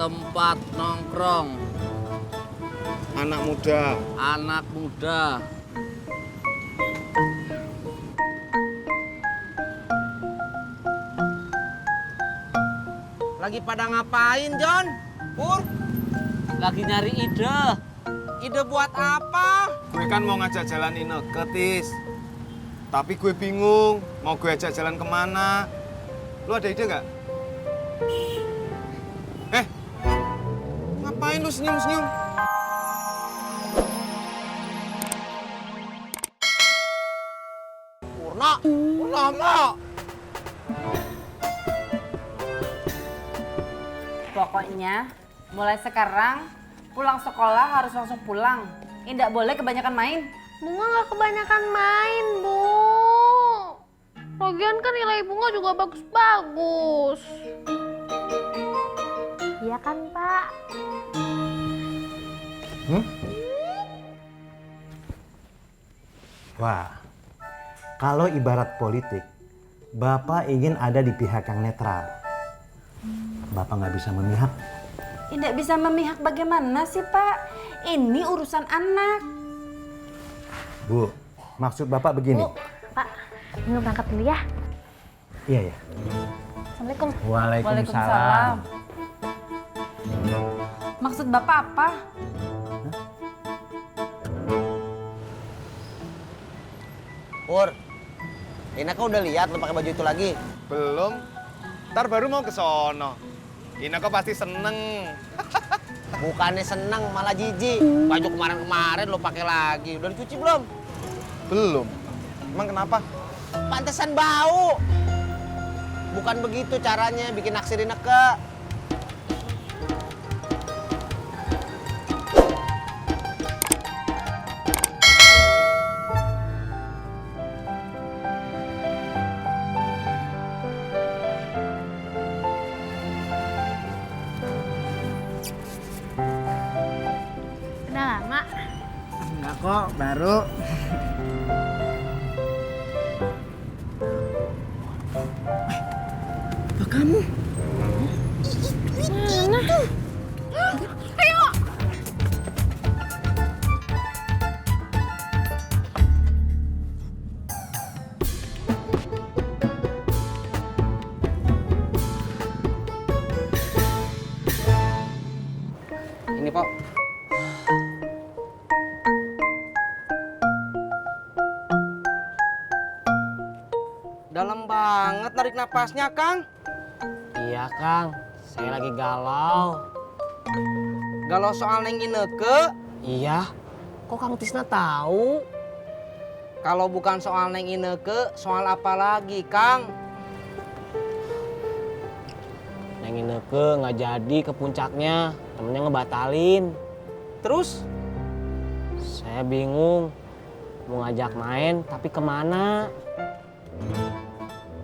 Tempat nongkrong. Anak muda. Anak muda. Lagi pada ngapain, John? Pur? Lagi nyari ide. Ide buat apa? Gue kan mau ngajak jalan Ineke, Tis. Tapi gue bingung mau gue ajak jalan kemana. Lu ada ide nggak? Ngapain lu senyum-senyum? Purna. Pokoknya mulai sekarang pulang sekolah harus langsung pulang. Tidak boleh kebanyakan main. Bunga nggak kebanyakan main, Bu. Lagian kan nilai Bunga juga bagus-bagus. Iya kan, Pak? Wah, kalau ibarat politik, Bapak ingin ada di pihak yang netral. Bapak nggak bisa memihak. Tidak bisa memihak bagaimana sih, Pak? Ini urusan anak. Bu, maksud Bapak begini. Bu, Pak, Bunga berangkat dulu ya. Iya ya. Assalamualaikum. Waalaikumsalam. Maksud Bapak apa? Pur, Ineke udah lihat lo pakai baju itu lagi? Belum. Ntar baru mau ke sono. Ineke pasti seneng. Bukannya seneng, malah jijik. Baju kemarin-kemarin lo pakai lagi. Udah dicuci belum? Belum. Emang kenapa? Pantesan bau. Bukan begitu caranya bikin naksir Ineke. Udah lama. Enggak kok, baru. Apa kamu? Mana? Ayo! Ini, Pok. Dalam banget narik napasnya, Kang. Iya, Kang. Saya lagi galau. Galau soal Neng Ineke. Iya. Kok Kang Tisna tahu? Kalau bukan soal Neng Ineke, soal apa lagi, Kang? Neng Ineke nggak jadi ke puncaknya. Temennya ngebatalin. Terus? Saya bingung. Mau ngajak main, tapi kemana?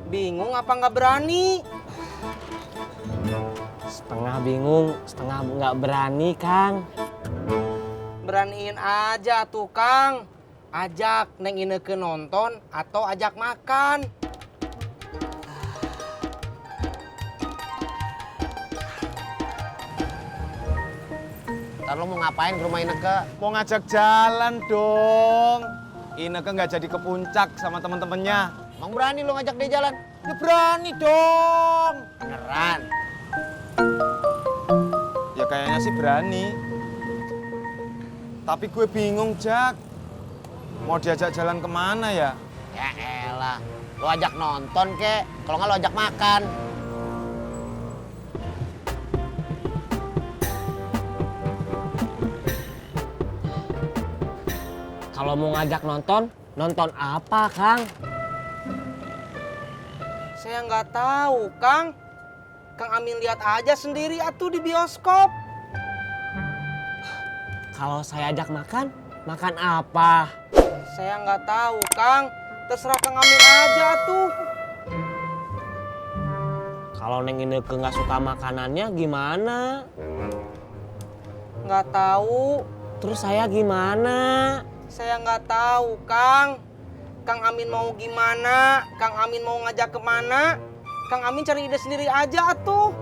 Bingung apa nggak berani? Setengah bingung, setengah nggak berani, Kang. Beraniin aja tuh, Kang. Ajak Neng Ineke nonton atau ajak makan. Ntar lo mau ngapain ke rumah Ineke? Mau ngajak jalan dong. Ineke nggak jadi ke puncak sama temen-temennya. Emang berani lo ngajak dia jalan? Ya berani dong. Beneran? Ya kayaknya sih berani. Tapi gue bingung, Jak. Mau diajak jalan kemana ya? Ya elah, lo ajak nonton kek, kalau nggak lo ajak makan. Kalau mau ngajak nonton, nonton apa, Kang? Saya nggak tahu, Kang. Kang Amin lihat aja sendiri atuh di bioskop. Kalau saya ajak makan, makan apa? Saya nggak tahu, Kang. Terserah Kang Amin aja tuh. Kalau Neng Ineke nggak suka makanannya gimana? Nggak tahu. Terus saya gimana? Saya nggak tahu, Kang. Kang Amin mau gimana? Kang Amin mau ngajak kemana? Kang Amin cari ide sendiri aja tuh.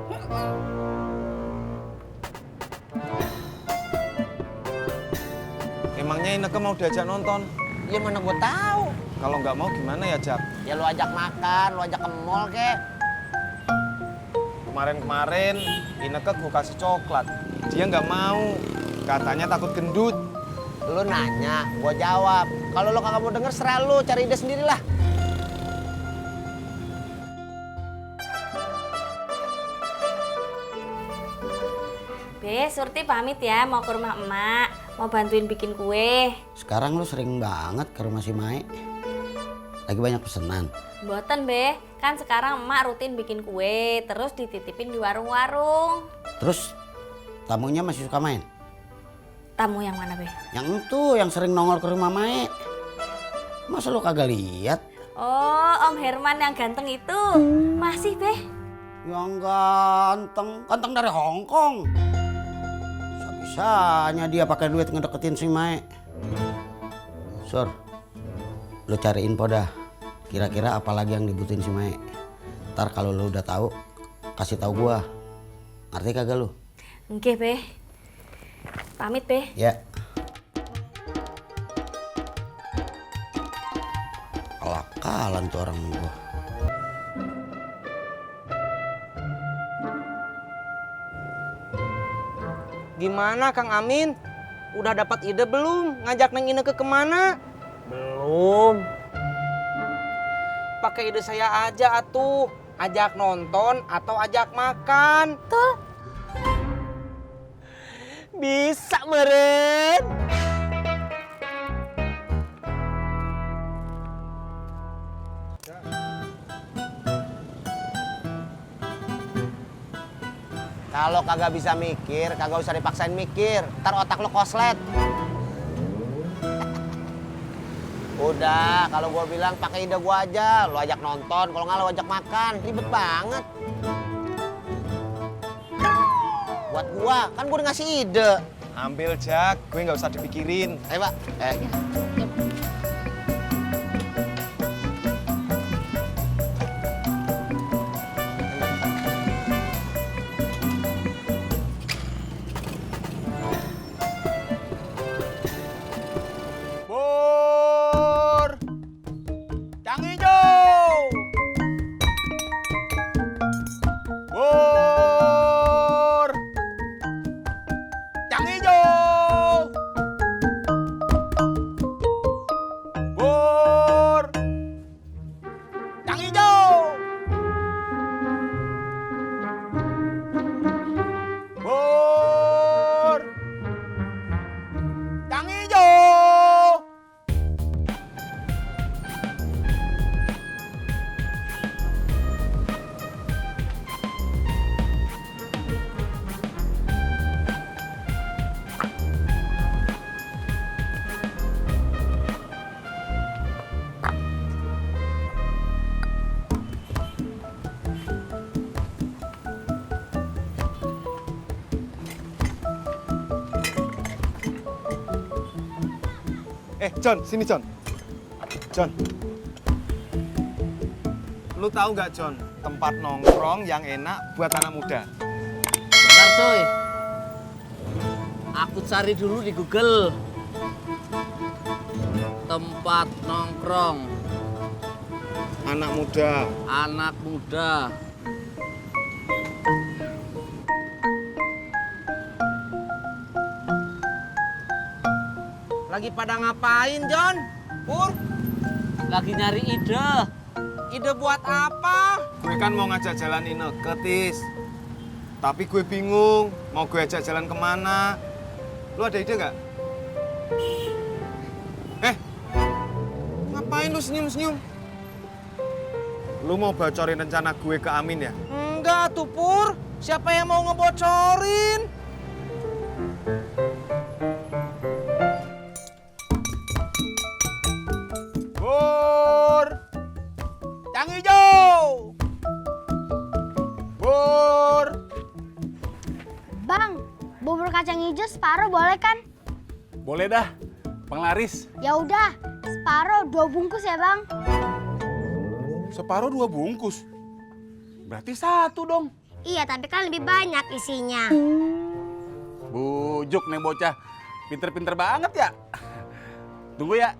Katanya Ineke mau diajak nonton. Ya mana gue tahu. Kalau nggak mau gimana ya, Jak? Ya lu ajak makan, lu ajak ke mall kek. Kemarin-kemarin Ineke gue kasih coklat. Dia nggak mau. Katanya takut gendut. Lu nanya, gue jawab. Kalau lu kagak mau denger, serah lu, cari ide sendirilah. Be, Surti pamit ya, mau ke rumah emak. Mau bantuin bikin kue. Sekarang lu sering banget ke rumah si Mae. Lagi banyak pesenan. Boten, Be. Kan sekarang emak rutin bikin kue, terus dititipin di warung-warung. Terus tamunya masih suka main? Tamu yang mana, Be? Yang itu, yang sering nongol ke rumah Mae. Masa lu kagak lihat? Oh, Om Herman yang ganteng itu. Masih, Be. Yang ganteng dari Hong Kong. Bisa-bisanya dia pakai duit ngedeketin si Mae. Sur, lu cari info dah. Kira-kira apa lagi yang dibutuhin si Mae. Ntar kalau lu udah tahu, kasih tahu gua. Ngerti kagak lu? Oke, Be. Pamit, Be. Ya. Kalak-kalan tuh orang gua. Gimana Kang Amin? Udah dapat ide belum ngajak Neng Ineke kemana? Belum. Pakai ide saya aja atuh. Ajak nonton atau ajak makan. Tuh. Bisa meren. Kalau kagak bisa mikir, kagak usah dipaksain mikir. Ntar otak lo koslet. Udah, kalau gua bilang pakai ide gua aja. Lo ajak nonton, kalau nggak lo ajak makan. Ribet banget. Buat gua, kan gua udah ngasih ide. Ambil, Jak. Gue nggak usah dipikirin. Ayo, Pak. Pur! Cang hijau! Pur! Cang hijau! Pur! Cang hijau! Pur! Cang hijau! John, sini John. John. Lu tahu nggak John, tempat nongkrong yang enak buat anak muda? Bentar, coy. Aku cari dulu di Google. Tempat nongkrong Anak muda. anak muda. Lagi pada ngapain, John? Pur, Lagi nyari ide. ide buat apa? Gue kan mau ngajak jalan Ineke, Tis. Tapi gue bingung, mau gue ajak jalan kemana. Lu ada ide nggak? Ngapain lu senyum-senyum? Lu mau bocorin rencana gue ke Amin ya? Enggak tuh, Pur. Siapa yang mau ngebocorin? Pur! Cang hijau! Pur! Bang, bubur kacang hijau separuh boleh kan? Boleh dah, penglaris. Ya udah, separuh 2 bungkus ya bang. Separuh 2 bungkus. Berarti 1 dong. Iya, tapi kan lebih banyak isinya. Bujuk nih bocah. Pinter-pinter banget ya. Tunggu ya.